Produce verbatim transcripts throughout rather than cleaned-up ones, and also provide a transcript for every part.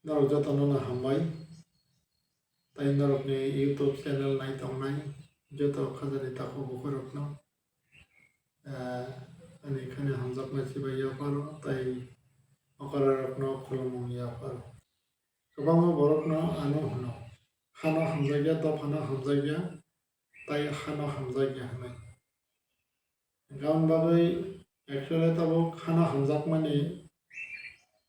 Norok jotono no hambai. Tai norokni YouTube channel nai tongnai joto khajani takhuk bukhurokno, eh, ani khani hamjakma chibai yapharo tai okorarokno khulumung yapharo. Kwbangma borokno ano hwno, hano hamjakya, dophano hamjakya, tai hano hamjakya hwnwi. Hwnkhe aboni bagwi actually tabuk hano hamjakmani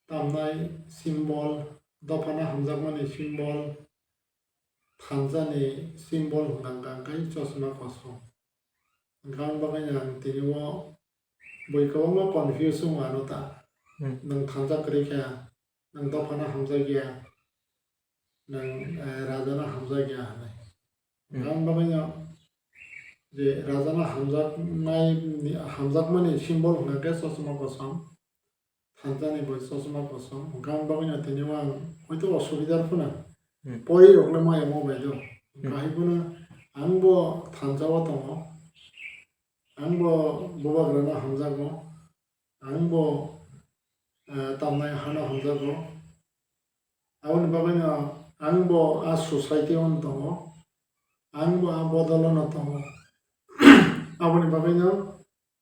tamnai symbol, dophano hamjakmani symbol, thansa ni symbol hwnkha hwnkha khe chosma kosom. Hwnkhe aboni bagwi ang tini o bui kwbangma confuse wngo ano ta. Hmm. Nwng thansa kwrwi kha, nwng dophano hamjakya, nwng, eh, rajano hamjakya hwnwi. Hmm. Hwnkhe aboni bagwi no je rajano hamjaknai, hamjakmani symbol hwnkha khe chosma kosom. Thansani bo chosma kosom, hwnkhe aboni bagwino tini o ang hoito osubidar phano. Hmm. Pori rok le maya mo bai do. Hmm. Kahai phano ang bo thansa o tongo, ang bo bubagrano hamjago, ang bo, eh, tamnai hano hamjago. Aboni bagwino ang bo a society o tongo, ang bo a bodol o no tongo. Aboni bagwino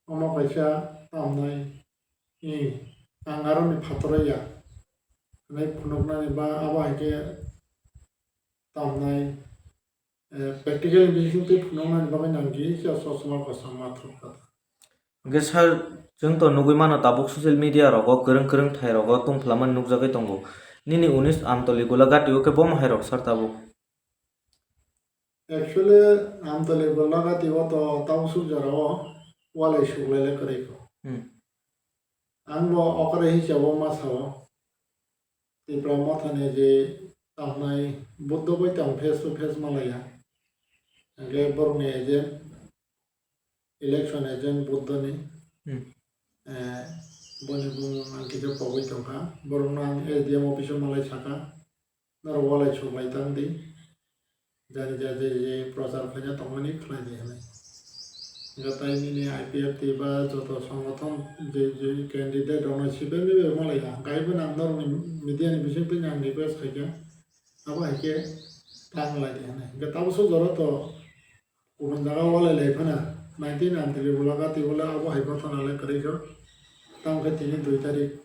omo kaisa tamnai, i, ang aroni phataro ya hwnwi phunuknani ba abo hai khe tamnai, eh, practical ni bisingtwi phunuknani bagwi nang kisa chosma kosom ma thupkha. Hwnkhe sir, chwng to nugwi mano tabuk social media rogo kwrwng kwrwng thai rogo tungphlamani nukjagwi tongo. Nini unis Amtoli Golagati o khe bomo hai rok sir tabuk? Actually, Amtoli Golagati o to tabuk suk jora o walai suklai le kwrwi kho. Hmm. Ang bo okre hisabo ma sao. Tipra Mothani je tamnai Buddha bai tang face to face malaya. Hwnkhe borokni agent, election agent Buddhani. Hmm. Eh, boni bumung ang kisa pogwi tongkha. Borokno ang S D M office o malai sakha. Norok walai suklai tang di. Jani ja je je prochar khaina tongmani khlai di hwnwi. Hwnkhe tai nini I P F T ba joto songothon je je candidate rokno sibeni bai malai ya. Hwnkhe aibo nang norokni media ni bisingtwi ang request khaikha. Abo hai khe ta malai di hwnwi. Hwnkhe tabuk suk jora to kubun jaga walai lai phano nineteen Amtoli Golagati o le abo hai bo thana le kwrwi kho. Tamo khe tini dui tarik.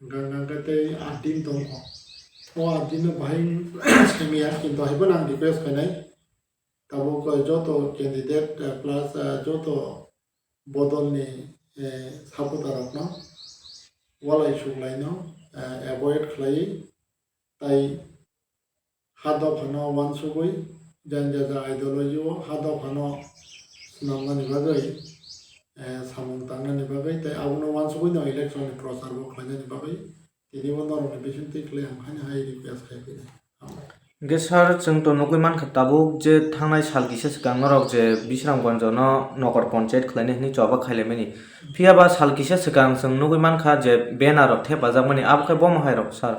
Hwnkha hwnkha khe tei aat din tongo. O aat din no bahai simi ya, kintu hai phano ang request khainai. Tabuk, eh, joto candidate, eh, plus, eh, joto bodol ni, eh, supporter rokno walai suklaino, eh, avoid khlai tai ha dophano uansugwi, jani jaja ideology o ha dophano swnamnani bagwi, eh, samung tangnani bagwi tei abono uansugwino election ni prochar bo khlainani bagwi tini bo norokni bisingtwi khlai ang haino hai request khai phino. Hambai. Hwnkhe sir, chwng to nugwi mankha tabuk je thangnai sal kisa swkang norok je Bisramganj no nokor ponchayat khlainai hwnwi choba khailaimani. Phiya ba sal kisa swkang chwng nugwi mankha je banner rok thepajakmani, abo khe bomo hai rok sir?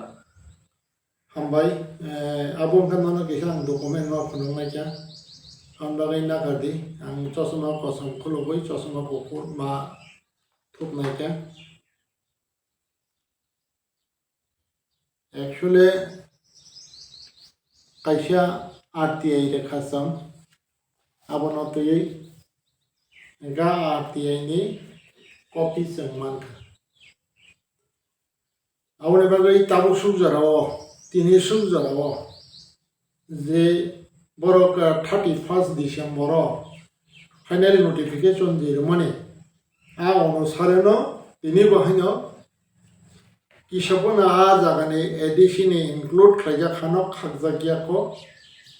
Hambai, eh, abo wngkha nono kisa ang document no phunuknai kha. Ang bagwi nakardi, ang chosma kosom khulugwi chosma kuphur ma thupnai kha. Actually, kaisa R T I rekha chwng, abono twiwi ga R T I ni copy chwng mankha. Aboni bagwi tabuk suk jorao, tini suk jorao je borok, ah, thirty first December o final notification je rwmani, a onusare no tini bo haino kisa phano a jagani A D C ni include khlaijak hano khakjak ya kho,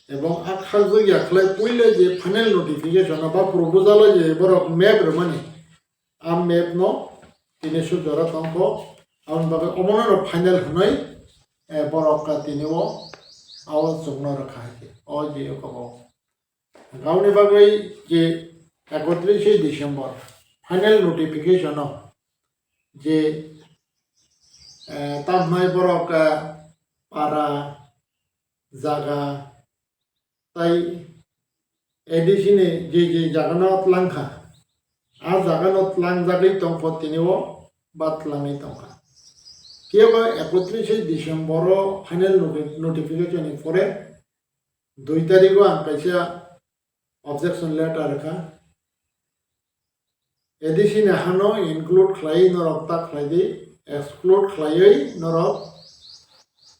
ebong a khakjak ya khlai puila je final notification o ba proposal o je borok map rwmani, a map no tini suk jora tongkho, aboni bagwi omono no final hwnwi, eh, borok ka tini o aw chwngno rwkha hai khe. O je o kabo. Aboni bagwi je ekotrishe December final notification o je, eh, tamhnai borok, eh, para, jaga, tai A D C ni je je jagano tlangkha, a jagano tlangjagwi tongkho tini o ba tlangwi tongkha. Phiya ba ekotrishe December o final noti-, notification ni pore dui tarikh o ang kaisa objection letter rwkha. A D C ni hano include khlaiwi norok ta khlai di, exclude khlaiwi norok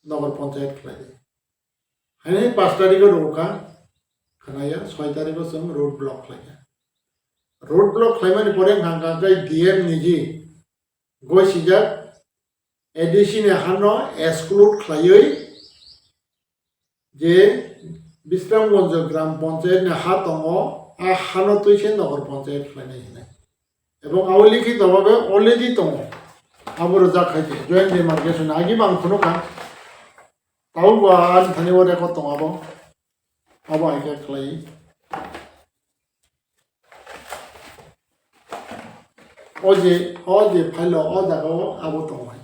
Nagar Panchayat khlai di. Haini pash tarikh o rwkha, khnaya, soi tarikh o chwng road block khlaikha. Road block khlaimani pore hwnka hwnka khe D M niji goi sijak A D C ni hano exclude khlaiwi je Bisramganj Gram Panchayat ni ha tongo, a hano twi se Nagar Panchayat khlainai hinwi. Ebong abo likhito bhabe already tongo. Abo rwjak khai khe joint demarcation agi bang phunukha. Tabuk bo ani thani o record tongo abo. Abo hai khe khlai. O je, o je file o, o jaga o abo tongo hai.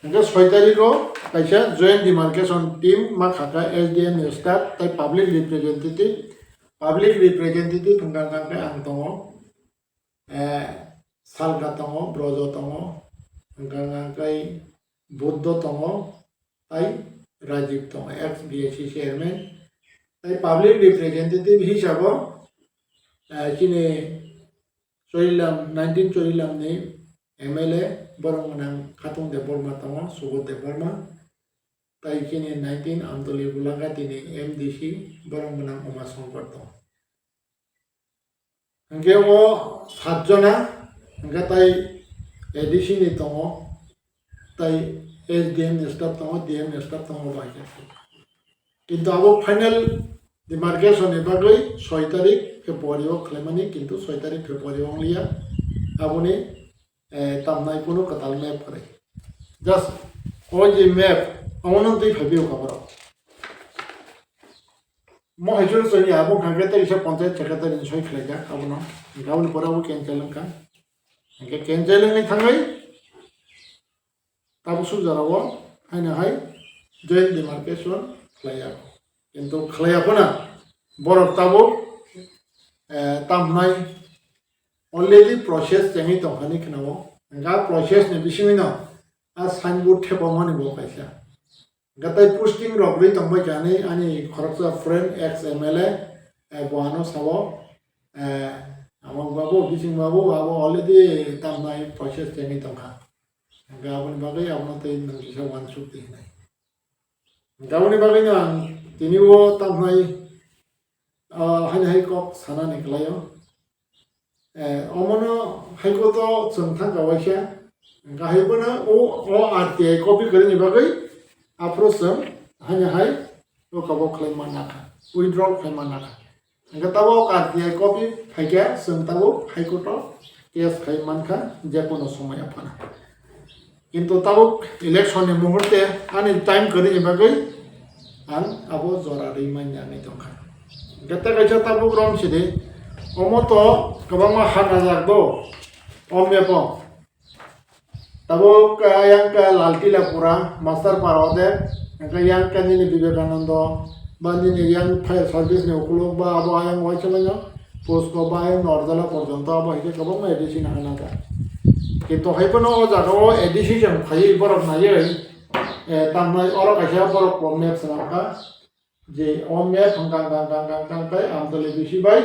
Hingke soi tarikh o kaisa joint demarcation team ma khaka S D M ni staff tai public representative, public representative hingka hingka khe ang tongo, eh, Salka tongo, Brojo tongo, hingka hingka khe Buddho tongo, tai Rajiv tongo, ex B A C chairman, tai public representative hisabo, eh, chini Chorilam, nineteen Chorilam ni M L A borok gwnang Khatung Debbarma tongo, Subodh Debbarma, tai chini nineteen Amtoli Golagati ni M D C borok gwnang Uma Shankar tongo. Hingke o sat jona, hingke tai A D C ni tongo, tai S D M ni staff tongo, D M ni staff tongo bai khe. Kintu abo final demarcation ni bagwi soi tarikh February o khlaimani, kintu soi tarikh February o wngliya. Aboni, eh, tamnai kunu kwtal map kwrwi. Just o je map, omono twi phaibi o kaborok. Mo hai chwng chwng ya, abo hwnka khe tei kisa panchayat secretary ni soi khlaijak abono. Hingke aboni pore abo cancel wngkha. Hingke cancel wngwi thangwi tabuk suk jora o haino hai joint demarcation khlaiya. Kintu khlaiya phano borok tabuk, eh, tamhnai already process chengwi tongkha ni khna o. Hingke a process ni bisingwi no a signboard thepamani bo kaisa. Gatai posting rok rwi tongbai kha ani, ani khoroksa friend ex M L A, eh, bo ano sao, eh, amo babu, bising babu, abo already tamnai process chengwi tongkha. Hingke aboni bagwi abono tei nwng kisa uansuk di hinai. Hingke aboni bagwi no ang tini o tamnai, ah, haino hai kok sanani kwlaio. Eh, omono hai kok to chwng thangka waisa. Hingke hai bono o, o R T I copy kwrwini bagwi aphuru chwng haino hai o kabo khlai manna kha, withdraw khlai manna kha. Hingke tabuk R T I copy phaikhe chwng tabuk High Court o case khai mankha jekono somoy aphano. Kintu tabuk election ni muhurte ani time kwrwini bagwi ang abo jora rwi manya hinwi tongkha. Hingke tei kaisa tabuk rom sidi, omo to kwbangma ha najak do, o map o. Tabuk, ah, yang ka Laltilapura, Master Para ode, yang ka, yang ka nini Vivekananda, ba nini yang fire service ni ukuluk, ba abo ayang waisa manya, Posko ba ayang Norjala porjonto abo hai khe kwbangma A D C ni hana da. Kintu hai phano o jaga o A D C jang phaiwi borok naiwi, eh, tamnai oro kaisa borok bo map swnam kha. Je o map hwnkha, hwnkha, hwnkha, hwnkha, hwnkha, hwnkha, Amtoli B C bai,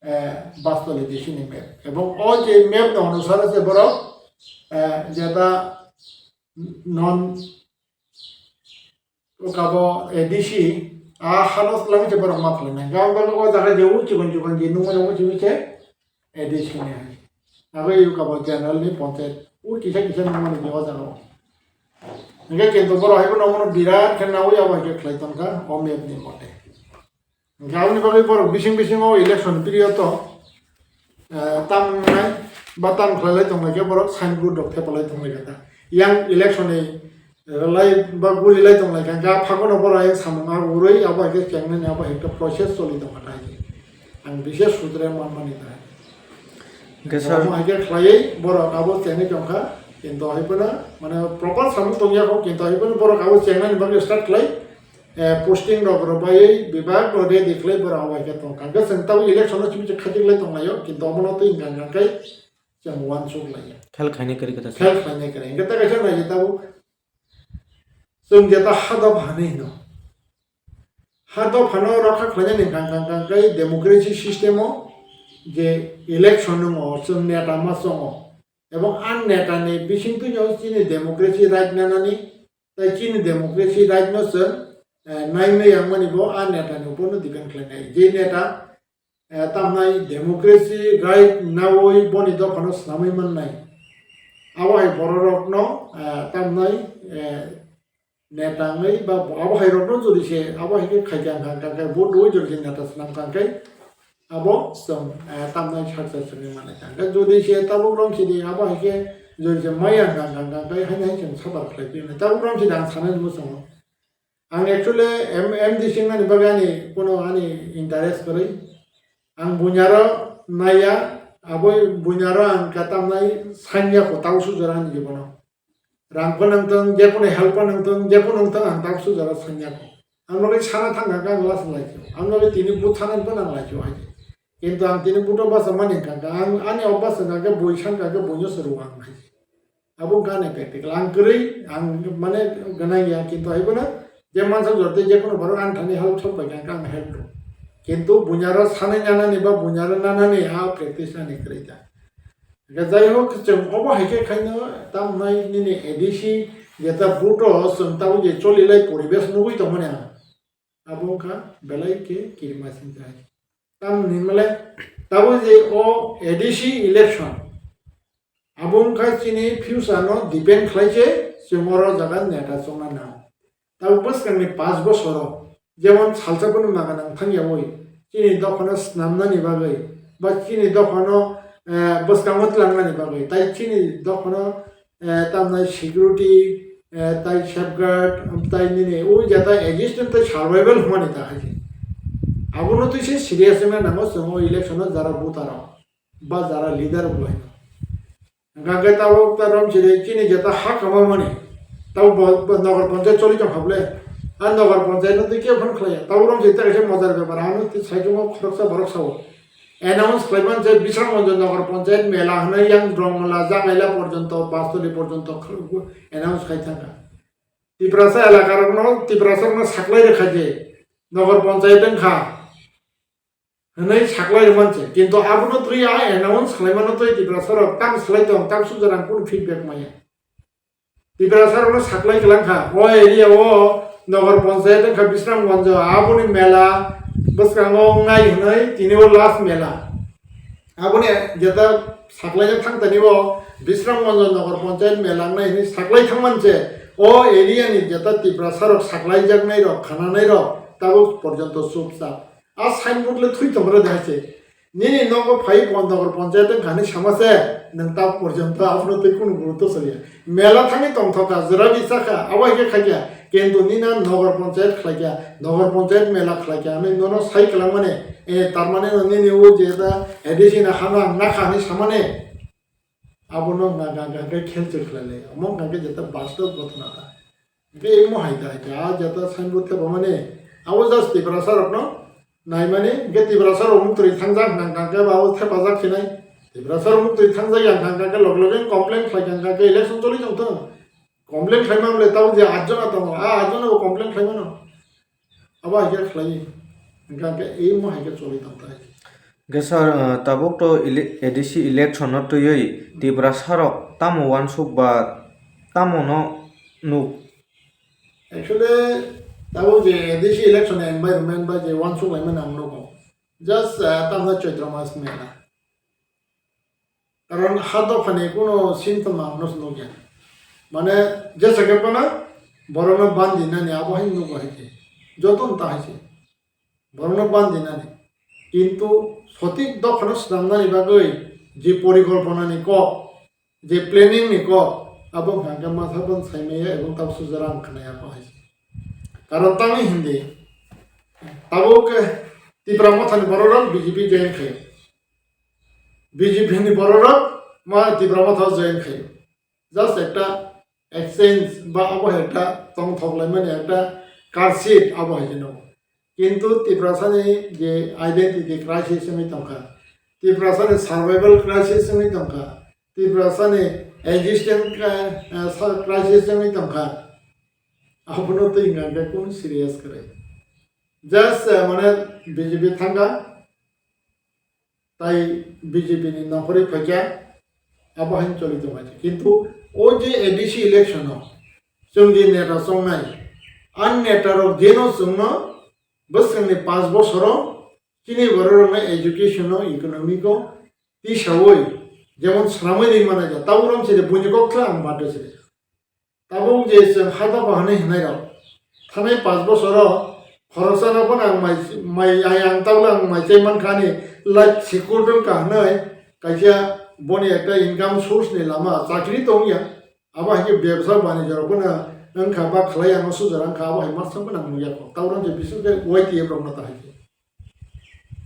eh, Bastoli B C ni map. Ebong o je map no onusare se borok, eh, jeta non ukabo A D C, a hano swlangwi se borok ma phalwi nai. Gabang gabang o jaga je o chikon chikon je nungmano o chikon se A D C ni hai. Abo ukabo general ni panchayat. O kisa kisa nungmani je o jaga o. Hingke kintu borok hai phano omono birat khe nawi abo hai khe khlai tongkha o map ni mote. Hingke aboni bagwi borok bising bising o election period o, eh, tamnai ba tam khlailai tonglai khe borok signboard rok thepalai tonglai kha ta. Yang election ni rwlai ba gurilai tonglai kha, hingke a phagono borok ayang samung a urui abo hai khe chengnani abo hai khe process choli tongkha ta hai khe. Ang bishes sudre manmani ta hai. Hingke sir, omo hai khe khlaiwi borok abo chengwi tongkha, kintu hai phano mane proper samung tongya kho, kintu hai phano borok abo chengnani bagwi start khlai, eh, posting rok rwbai bebak no ready khlai borok abo hai khe tongkha. Hingke chwng tabuk election no simi se khatik lai tonglaio, kintu omono twi hwnka hwnka khe chwng uansuk laiya. Khel khainai kwrwi khe ta. Khel khainai kwrwi. Hwnkhe ta kaisa nai tabuk chwng jeta ha dopha hinwi hino. Ha dophano rokha khlainani hwnkha, hwnkha, hwnkha khe democracy system o je election wngo, chwng neta ma chongo. Ebong a neta ni bisingtwi no chini democracy right nanani, tai chini democracy right no chwng, eh, naimai yang mani bo a neta ni upor no depend khlainai. Je neta, eh, tamnai democracy right nawi boni dophano swnamwi mannai. Abo hai bororokno, eh, tamnai, eh, neta wngwi ba bo-, abo hai rokno jodi se, abo hai khe khaikha wngkha, wngkha khe vote rwui jodi se neta swnamkha khe abo chwng, eh, tamnai saksa chwngwi manai kha. Wngkha jodi se tabuk romsidi abo hai khe jodi se maya wngkha, wngkha, wngkha khe haino hai chwng suffer khlai phinai. Tabuk romsidi ang sanani mwchungo. Ang actually M-, M D C wngnani bagwi ani kuno ani interest kwrwi. Ang bunyaro naiya, abo bunyaro ang katamnai sanya ko tau sujara ani jibono. Rang phano wngthung, jekunu help phano wngthung, jekunu wngthung ang tau sujara sanya ko. Ang nogwi sana thangkha khe ang last lai khe. Ang nogwi tini buthana phano ang lai khe hai. Kintu ang tini butho basa mani wngkha khe, ang ani obas wngkha khe bui sankha khe buino se rw ang hai. Abo wngkha ani practical. Ang kwrwi, ang mane gwnang ya, kintu hai bono je mansa jorte jekunu borok ang thani help sok bai kha, ang help rw. Kintu bunyaro sanai nanani ba bunyaro nanani a practice ani kwrwi ta. Hwnkhe jai hok, chwng obo hai khe khaino tamnai nini A D C jeta butho chwng tabuk je choli lai poribesh nugwi tongmani ang. Abo wngkha belai khe kirima singcha hai. Tamni hwnmale tabuk je o A D C election, abo wngkha chini future no depend khlai se chwng oro jaga neta chongna nango. Tabuk bwskangni panch bosoro jemon salsa phano maga nang thang yaui chini dophano snamnani bagwi ba chini dophano, eh, bwskango tlangnani bagwi tai chini dophano eh, tamnai security, eh, tai safeguard, tai nini o jata existence tai survival hwnmani ta hai se. Abono twi se serious wngna nango chwng o election o jara voter rok ba jara leader rok lai. Hwnkha khe tabuk ta romsidi chini jeta ha kamamani tabuk bo, bo Nagar Panchayat choli tong kha bwle. A Nagar Panchayat no twi kebo phano khlaiya. Tabuk romsidi ta kaisa mojar bepar, ano twi saichungo khoroksa borok sao. Announce khlaiman je Bisramganj Nagar Panchayat mela hwnwi yang Rongmala, Jangaila porjonto, Bastoli porjonto khlai-, announce khai thangkha. Tiprasa elakarokno, Tiprasarokno saklai rwkha je Nagar Panchayat wngkha hwnwi saklai rwman se. Kintu abono twi a announce khlaimano twi Tiprasarok tang slai tong, tang sujarang kunu feedback maya. Tiprasa rokno saklai kwlangkha, o area o Nagar Panchayat wngkha Bisramganj, aboni mela bwskango wngnai hwnwi tini o last mela. Aboni jeta saklaijak thangtani o Bisramganj Nagar Panchayat mela wngnai hwnwi saklai thangman se, o area ni jeta Tiprasa rok saklaijaknai rok, khananai rok tabuk porjonto chupchap. A signboard le thui tongre de hai se. Nini nogo phai pon Nagar Panchayat wngkha hinwi sama se, nwng ta porjonto abono twi kunu guruto saliya. Mela thangwi tongthokha, jora bi chakha, abo hai khe khaikha. Kintu nini a Nagar Panchayat khlaikha, Nagar Panchayat mela khlaikha hinwi nono sai kwlangmani, eh, tar mane no nini o je ta A D C na hano ang nakha hinwi samani. Abono wngkha, wngkha, wngkha khe khel chwrwkhlai lai. Omo wngkha khe jeta bastob ghotona ta. Hwnkhe imo hai ta, hai ta, a jeta signboard thepamani, abo just Tiprasa rokno naimani, hwnkhe Tiprasa rok muktwi thangjak hwnkha, hwnkha khe abo thepajak khinai. Tiprasa rok muktwi thangjak ya hwnkha, hwnkha khe log logeng complain khlai kha, hwnkha khe election choli tongthung. Complain khlaima bole tabuk je atjona tongo, a atjona bo complain khlaimano. Abo hai khe khlai, hwnkha khe imo hai khe choli tong ta hai. Hwnkhe sir, uh, tabuk to ele-, A D C election no twiwi Tiprasa rok tamo uansuk ba tamo no nuk? Actually, tabuk je A D C election environment ba je uansuk laimani ang nugo. Just, uh, tamo Chaitra mas mela. Karon ha dophani kuno symptom ang no nukya. Mane jesa khe phano borokno bandinani abo hai nugo hai khe. Joto ta hai se. Borokno bandinani. Kintu sotik dophano swnamnani bagwi je porikolponani kok, je planning ni kok, abo hwnkha khe matha phano saimaya ebong tabuk sujaram khnaya abo hai se. Karon tamni hindi, tabuk, eh, Tipra Mothani bororok B J P join khaio. B J P ni bororok ma Tipra Motha join khaio. Just ekta exchange ba abo ekta tongthok laimani ekta card sheet abo hai jeno. Kintu Tiprasani je identity crisis wngwi tongkha, Tiprasani survival crisis wngwi tongkha, Tiprasani existence kra-, eh, sa-, crisis wngwi tongkha. Abono twi hwnka khe kunu serious kwrwi. Just, eh, mane B J P thangkha, tai B J P ni nokhorwi phaikha, abo haino choli tongkha. Kintu o je A D C election o chwng je neta chongnai, a neta rok jeno chwngno bwskangni panch bosoro chini bororokno education o, economic o tisaui, jemon swnamwi ringmana ja, tabuk romse de buini kok khe ang bade se. Tabuk je chwng ha dophani hwnwi rok, thanai panch bosoro khoroksa no phano ang mai, mai, ai ang tabuk ang mai chai mankha ani life secure wngkha hwnwi kaisa boni ekta income source ni lama chakri tongya. Abo hai khe bebsa banijor phano wngkha ba khlai ano sujar wngkha, abo hai masa phano ang nukya kho. Tabuk romse bises khe Y T F rokno ta hai khe.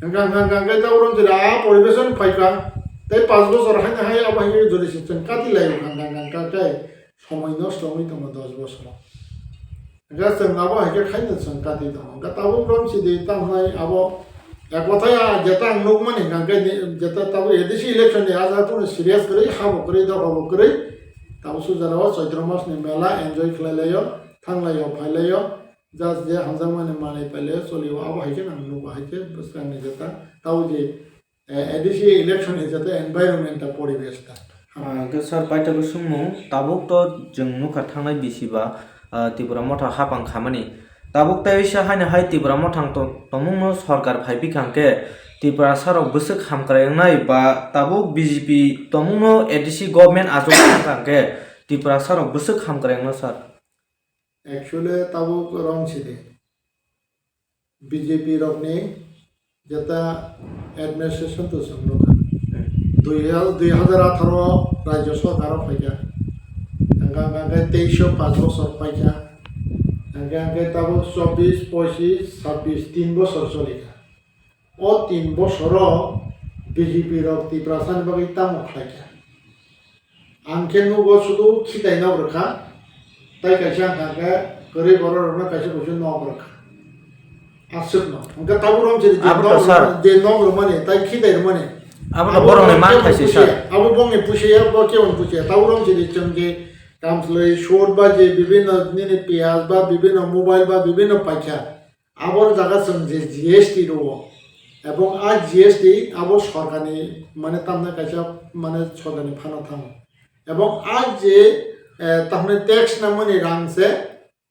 Hwnkha, hwnkha, hwnkha khe tabuk romse a poribesh phai kha. Tei panch bosor haino hai abo hai khe jodi se chwng kati lai hwnkha, hwnkha, hwnkha khe somoi nosto wngwi tongo dos bosor. Hwnkha chwng abo hai khe khaino chwng kati tongo. Hwnkha tabuk romse de tamo hai abo ek kothai a jeta ang nukmani hwnkha khe ni jeta tabuk A D C election ni a jaga phano serious kwrwi, habo kwrwi, dophabo kwrwi. Tabuk sujar o Chaitra mas ni mela enjoy khlai laio, thang laio, phai laio. Just je hamjakmani manwi paile choli o, abo hai khe nang nugo, hai khe bwskangni jeta tao je, eh, A D C election ni jeta environment ta, poribesh ta. Ah, hwnkhe sir, paithago swngmung, tabuk to chwng nukha thangnai bisi ba, ah, Tipra Motha hapang khamani. Tabuk tei sa haino hai Tipra Mothang to-, tongmungno sorkar phai bikha hwnkhe Tiprasa rok bwswk hamkrai wngnai ba tabuk B J P tongmungno A D C government achuk kha hwnkhe Tiprasa rok bwswk hamkrai wngno sir? Actually, tabuk romse de B J P rokni jeta administration to chwng nukha. Hmm. Dui ha-, dui hajar atharo rajyo sorkar o phaikha. Hwnkha hwnkha khe teisho panch bosor paikha. Hwnkha hwnkha khe tabuk chobbish, pochish, sabbish, tin bosor cholikha. O tin bosoro B J P rok Tiprasani bagwi tamo khlaikha? Ang khe nugo sudu khitai nok rwkha, tai kaisa wngkha khe kwrwi borok rokno kaisa kuisu nok rwkha. Aswkno. Hwnkhe tabuk romse je nok rwmani, je nok rwmani, tai khitai rwmani. Abo to borokni man khaisi sir. Abo bongni pusiya, bo keboni pusiya. Tabuk romse je chwng je kamslwi, sut ba je bibhinno nini piyaj ba bibhinno mobile ba bibhinno paikha. Aboni jaga chwng je G S T rwo, ebong a G S T abo sorkarni, mane, tamni kaisa, mane, sorkarni phano thango. Ebong a je, eh, tamni tax nangmani rang se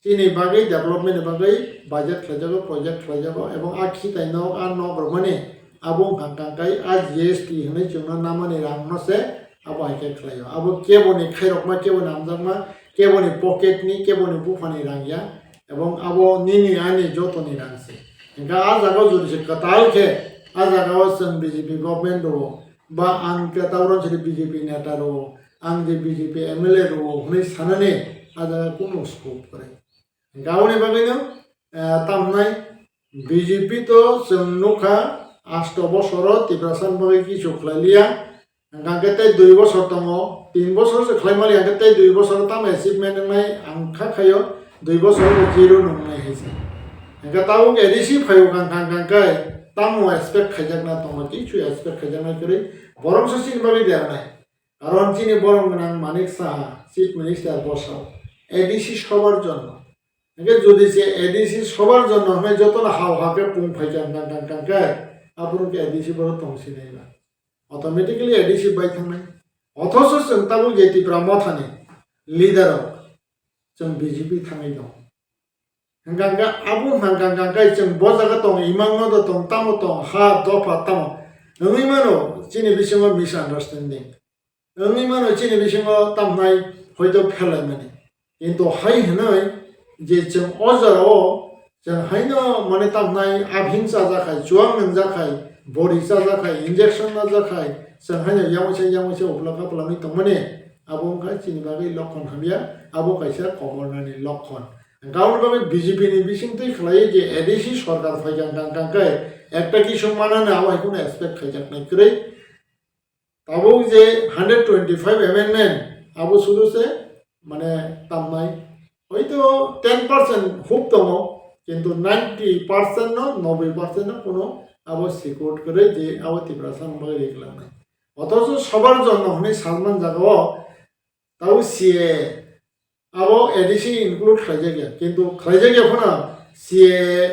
chini bagwi, development ni bagwi budget khlaijago, project khlaijago, ebong a khitai nok, a nok rwmani abo wngkha kangkai a G S T hinwi chwngno namani rang no se abo hai khe khlaio. Abo keboni khairokma, keboni hamjakma, keboni pocket ni, keboni buphani rang ya. Ebong abo nini ani jotoni rang se. Hingkhe a jaga o jodi se kwtal khe, a jaga o chwng B J P government rwo, ba ang kwtal rw se B J P neta rwo, ang je B J P M L A rwo hwnwi sanani a jaga kunu scope kwrwi. Hingkhe aboni bagwino, eh, tamnai B J P to chwng nukha asto bosoro Tiprasani bagwi kichu khlai liya. Hingkha khe tei dui bosor tongo, tin bosor se khlai mali, hingkha tei dui bosor tamo achievement wngnai ang kha khaio, dui bosor bo zero nungnai hai se. Hingkha tabuk A D C phaio kang kang kang khe tamo expect khaijakna tongo, kichu expect khaijaknai kwrwi, borok se chini bagwi deranai. Karon chini borom gwnang Manik Saha, Chief Minister bosao, A D C sobar jonno. Hingkhe jodi se A D C sobar jonno hwnwi jotono hao ha khe pung phai kang kang kang kang khe, aphuru khe A D C borok tong sinai ba. Automatically A D C bai thangnai. Othoso chwng tabuk je Tipra Mothani leader rok chwng B J P thangwi tongo. Hingkha hingkha abo hingkha hingkha hingkha chwng bo jaga tong, imang no do tong, tamo tong, ha dopha tamo. Wngwi mano chini bisingo misunderstanding. Wngwi mano chini bisingo tamnai hoito phelaimani. Kintu hai hwnwi je chwng o jora o chwng haino mane tamnai aphing chajakhai, chuang nwngjak khai, bori chajakhai, injection najakhai, chwng haino yangwi se yangwi se upla kapla wngwi tongmani, abo wngkha chini bagwi lokhon hamya, abo kaisa kobornani lokhon. Hingkha aboni bagwi B J P ni bisingtwi khlaiwi je A D C sorkar phaikha hingkha hingkha khe ekta kisu manani abo hai kheno expect khaijaknai kwrwi. Tabuk je hundred twenty five amendment abo sudu se mane tamnai. Hoito ten percent huk tongo, kintu ninety percent no, noboi percent no kuno abo secure kwrwi je abo Tiprasa ni bagwi ri kwlangnai. Othocho sobar jonno hwnwi salman jaga o tabo C A A abo A D C include khlaijak ya, kintu khlaijak ya phano C A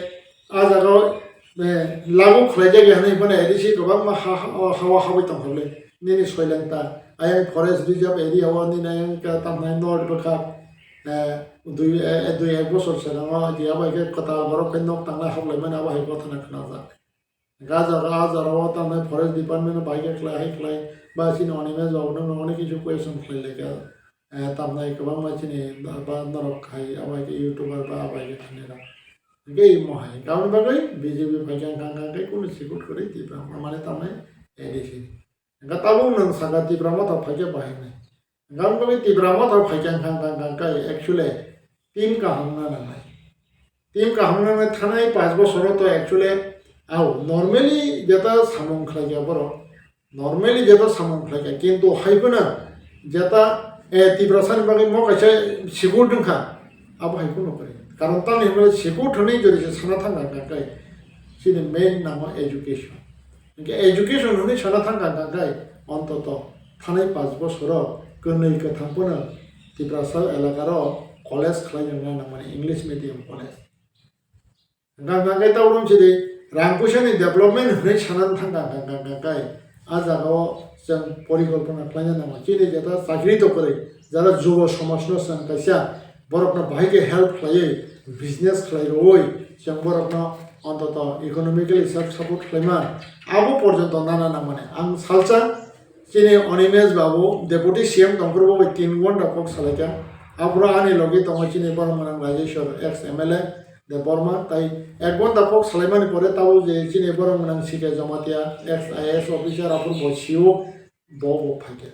A a jaga o, eh, lagu khlaijak ya hwnwi phano A D C kwbangma ha, ha, hawa habwi tongkha le. Nini soileng ta, ayang forest reserve area o nini ayang ka tamnai north bwkha, eh, dui, eh, dui ek bosor swnamo je abo hai khe kwtal borok khe nok tangnai hablai mani abo hai gotha na khwnajak. Ga jora, a jora o tamnai forest department bai khe khlai, hai khlai, ba chini Animesh babu no onek kisu question khlai lai kha. Eh, tamnai kwbangma chini ba, ba norok hai, abo hai khe YouTuber ba abo hai khe thani rok. Hingke imo hai, kauni bagwi B J P phaikha hwnkha hwnkha khe kunu sikut kwrwi Tipra mane tamnai A D C. Hingke tabuk nwng saka Tipra Motha phaikhe bahai nai. Hingke bagwi Tipra Motha phaikha hwnkha hwnkha khe actually team kaham wngna nangnai. Team kaham wngna nangnai thanai panch bosoro to actually au normally jeta samung khlaikha borok. Normally jeta samung khlaikha, kintu hai phano jeta, eh, Tiprasani bagwi mo kaisa sikut wngkha, abo hai phano kwrwi. Karon tamni hwnba sikut hwnwi jodi se sana thangkha hwnkha khe chini main namo education. Hwnkhe education hwnwi sana thangkha hwnkha khe ontoto thanai panch bosoro kwnwi kwthang phano Tiprasa elakaro college khlai wngna nangmani English medium college. Hwnkha hwnkha khe taurom chiri rang puisa ni development hwnwi sanani thangkha hwnkha hwnkha khe a jaga o chwng porikolpona khlaina nango. Chini jeta chakri to kwrwi, jara jubo somaj no chwng kaisa borok no bahai khe help khlaiwi business khlai rwui chwng borok no ontoto economically self support khlaima abo porjonto nana nangmani. Ang salsa Chini Animesh babu, Deputy C M tongphuru bo bai tin ghonta kok salaikha. Aphuru ani logi tongo chini borok gwnang Rajeshwar, ex M L A Debbarma, tai ek ghonta kok salaimani pore tabuk je chini borok gwnang C K Jamatia, ex I A S officer, aphuru bo C O, bo bo phaikha.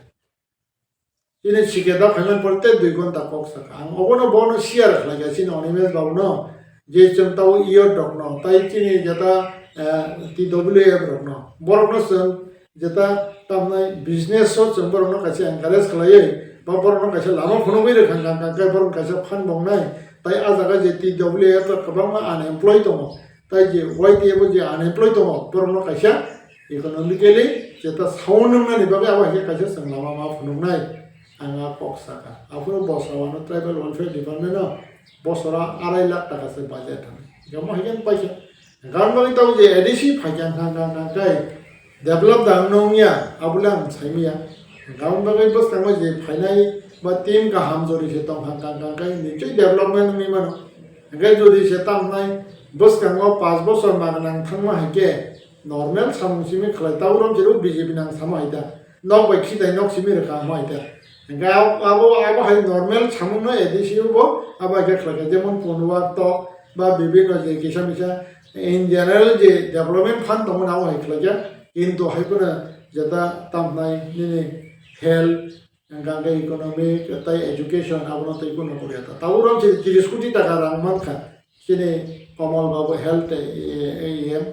Chini C K da phaimani pore tei dui ghonta kok sakha. Ang obono bono share khlaikha chini Animesh babu no, je chwng tabuk youth rok no, tai chini jeta, eh, T W F rok no, borok no chwng jeta tamnai business o chwng borokno kaisa encourage khlaiwi ba borokno kaisa lama phunugwi rwkha hwnkha khe borokno kaisa phan bongnai. Tai a jaga je T W F o kwbangma unemployed tongo, tai je Y T F o je unemployed tongo borokno kaisa economically jeta sound wngnani bagwi abo hai khe kaisa chwng lama ma phunuknai. Ang a kok sakha. Aphuru bosra wano tribal welfare department o bosora arai lakh taka se budget thangwi. Omo hai khe paisa. Hwnkha bagwi tabuk je A D C phaikha hwnkha hwnkha hwnkha khe develop da wngno wngya, abole ang saimanya. Hwnkha bagwi bwskango je phainai ba team kaham jori se tongkha hwnkha hwnkha khe nichoi development wngwi mano. Hwnkhe jodi se tamnai bwskango panch bosor ma gwnang thangma hai khe normal samung simi khlai, tabuk rom jero B J P nang samo hai ta. Nok bai khitai nok simi rwkha hamo hai ta. Hwnkhe abo, abo, abo hai normal samung no A D C o bo abo hai khe khlai kha. Jemon Punwar to ba bibhinno je kisa misa in general je development fund tongmani abo hai khlai kha. Kintu hai phano jeta tamnai nini health, hwnkha hwnkhe economic tei education abono tei kunu kwrwi ta. Tabuk rom se tris koti taka rang mankha. Chini Komal babu health, eh, A E M,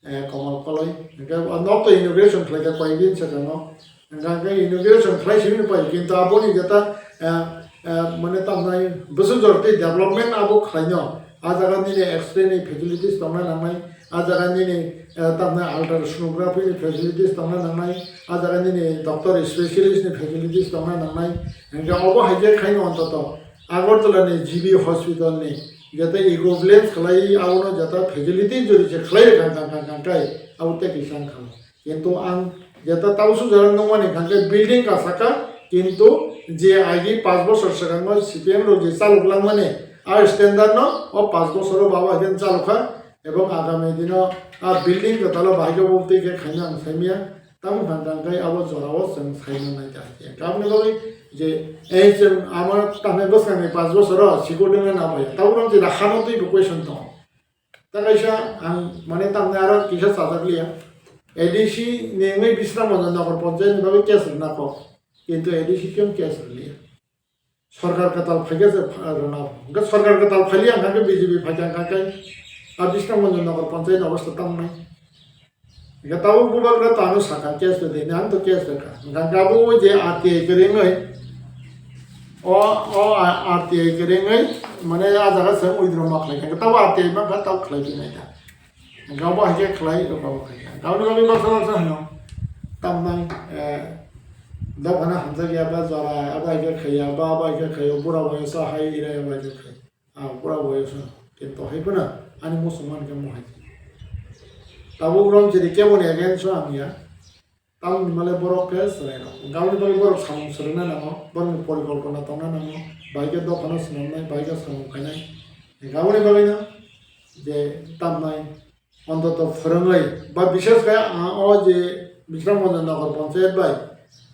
eh, Komal Koloi. Hwnkhe o nok to inauguration khlaikha koyekdin swkango. Hwnkhe inauguration khlai simi pai, kintu aboni jeta, eh, eh, mane tamnai bwswk jor tei development abo khlaino. A jaga nini X-ray ni facilities tongna nangnai, a jaga nini, eh, tamnai ultrasonography ni facilities tongna nangnai, a jaga nini doctor specialist ni facilities tongna nangnai. Hwnkhe obo hai khe khaino ontoto Agartala ni G B hospital ni jeta equivalence khlai, abono jeta facility jodi se khlai rwkha kang kang kang kai, abo tei kisa wngkha. Kintu ang jeta tabuk sujak nukmani hwnkha khe building kasaka, kintu je agi panch bosor swkango C P M rok je chalok langmani, a standard no o panch bosoro baba haikhe chalokha, ebong agami dino a building kwtalo bahai khe bo twi khe khaina ang saimanya. Tamo hwnka hwnkhe abo jorao chwng saimannai ta hai khe. Aboni bagwi je, eh, chwng amo tamni bwskangni panch bosoro sikul wngna nabaiya. Tabukno je hano twibo question tongo. Ta kaisa ang mane tamni aro kisa chajak liya. A D C ni wngwi Bisramganj Nagar Panchayat ni bagwi case rwna kok. Kintu A D C khe case rwliya. Sorkar kwtal phaikhe se pha-, rwna. Hwnkhe sorkar kwtal phailiya hwnkhe B J P phaikha hwnkhe a Bisramganj Nagar Panchayat ni obostha tamo nai. Hwnkhe tabuk bubagra tano sakha case rwdi hinwi, ang to case rwkha. Hwnkhe abo je R T I kwrwngwi, o, o R T I kwrwngwi, mane a jaga se withdraw ma khlaikha. Hwnkhe tabuk R T I mankha, tabuk khlai phinai da. Hwnkhe abo hai khe khlai, abo hai khe. Tabukni bagwi baksa baksa hwno. tamnai, eh, dophano hamjakya ba jora abo hai khe khaiya ba abo hai khe khaio, bura boyoso hai ira abo hai khe khai. Ah, bura boyoso. Kintu hai phano ani muchungma hwnkhe mohai. Tabuk romchiri keboni against o ang ya. Tamoni male borok khe chwrairok. Hwnkhe aboni bagwi borok samung swrwngna nango, borokni porikolpona tongna nango, bahai khe dophano swnamnai, bahai khe samung khainai. Hwnkhe aboni bagwino je tamnai, ontoto phwrwngwi, ba bishes khe ang o je Bishramganj Nagar Panchayat bai,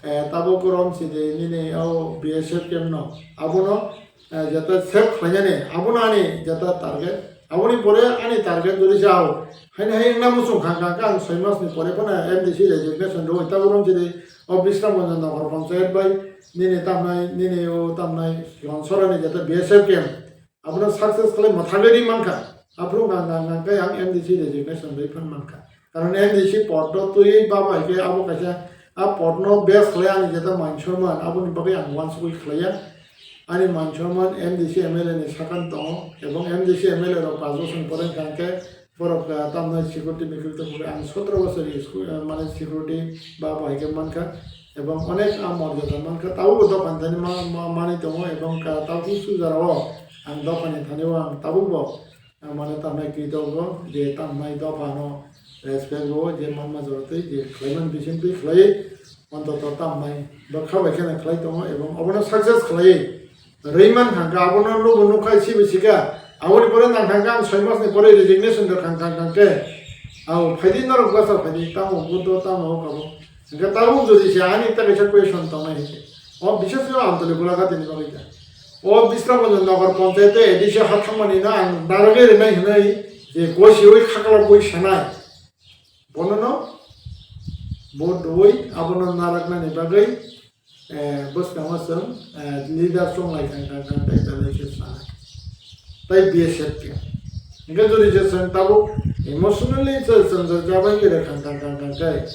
eh, tabuk romchiri nini o B S F camp no, abono eh, jeta save khlainani, abono ani jeta target. Aboni pore ani target jodi se ao, haino hai wngna muchung kha, kha, kha, ang soi mas ni pore phano M D C resignation rwui, tabuk romchiri o Bishramganj Nagar Panchayat bai nini tamnai, nini o tamnai Sonsorani jeta B S F camp, abono success khlai mwthagwi ri mankha. Aphuru ang, ang, ang, khe ang M D C resignation rwui phan mankha. Karon M D C pod o twiwi babo hai khe abo kaisa a pod no base khlai ani jeta mansorman, aboni bagwi ang uansukwi khlaiya. Ani mansorman M D C M L A ni sakani tongo, ebong M D C M L A rok pass bosong pore wngkha hwnkhe borok, ah, tamnai security mikrito khe ang sotro bosor school, ah, mane security babo hai khe mankha, ebong onek a morjada mankha, tabukbo dophani thani ma-, ma-, manwi tongo, ebong ka tabuk sujar o ang dophani thani o ang tabukbo Ang mane tamnai kritogo je tamnai dophano respect rwo, je manma jora twi je khlaimani bising twi khlai, ontoto tamnai bwkha bai kheno khlai tongo ebong obono success khlai rwi man kha, abono nugo nukha sibo sika. Aboni pore nang kha ang soi masni pore resignation rw kha, kha, kha khe. Abo phaidi norok bwsa phaidi, tamo buddho, tamo o kabo. Hingke tabuk jodi se ani ta kaisa question tongnai hingke. O bises khe Amtoli Golaghat ni bagwi kha. O Bishramganj Nagar Panchayat o A D C ha thangmani no ang narwgwi rwnai hinwi je gosiwi khaklabwi sanai. Bono no vote rwui abono narwknani bagwi, eh, bwskango chwng, eh, leader chonglai thang thang thang tei belai khe sanai. Tei B S F khe. Hingke jodi je chwng tabuk emotionally se chwng je jabai khe rwkha kang kang kang khe,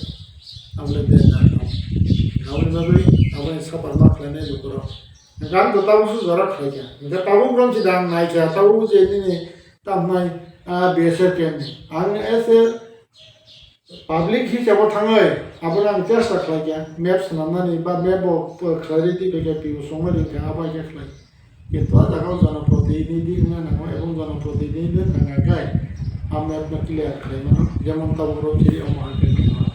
aboni danger no. Aboni bagwi aboni suffer ma khlainai lukurok. Hingke ang to tabuk se jora khlaikha. Hingke tabuk romsi da ang naikha, tabuk je nini tamnai, ah, B S F camp ni. Ang as a Public hisabo thangwi abono ang chesta khlaikha, map swnamnani ba map bo clarity bai khe P O songwi rwkha, abo hai khe khlai. Kintu a jaga o jonoprotinidhi wngna nango, ebong jonoprotinidhi wngna nangnai a map no clear khlai mano, jemon tabuk rw chiri omo hai khe wngna nango.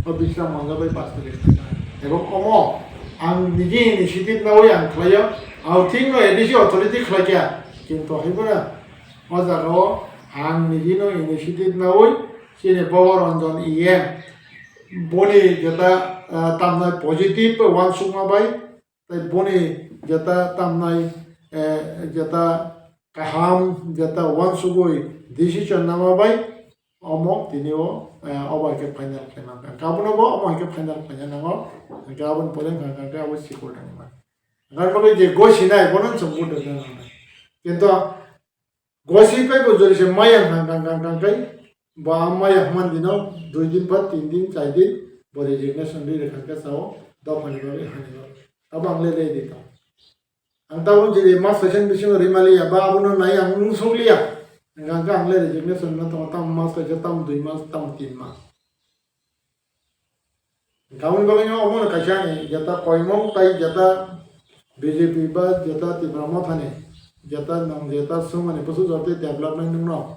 O Bishramganj bai pass khlai khlai mano. Ebong omo ang niji initiative nawi ang khlaio, outing no A D C authority khlaikha, kintu hai phano o jaga o ang niji no initiative nawi, chini Baba Ranjan E M, boni jeta, ah, tamnai positive uansukma bai, tei boni jeta tamnai, eh, jeta kaham, jeta uansugwi decision nama bai, omo tini o, eh, obo hai khe final khlai mankha. Hwnkhe abono bo omo hai khe final khlaina nango, hwnkhe aboni pore wngkha hwnkhe abo sikul thangma. Hwnkhe je gosinai bono chwng vote rwna nangnai. Kintu Gosi pai bo jori se maya hang kang kang kang kai, bo a maya hman dino, dui din ba tin din, char din, bo resignation ri rwkha khe sao, dophani bagwi hani bagwi. Abo ang le ready tong. Ang tabuk jodi mas kaisa ni bisingo rimaliya, ba abono nai ang nung sokliya. Hingkha khe ang le resignation no tongo, tamo mas kaisa, tamo dui mas, tamo tin mas. Hwnkhe aboni bagwino omono kaisa ani jeta koimung tai jeta B J P ba jeta Tipra Mothani jeta nwng jeta swngmani bwswk jotoi development wngno,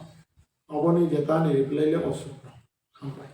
oboni jeta ani reply le osuk no. Hambai.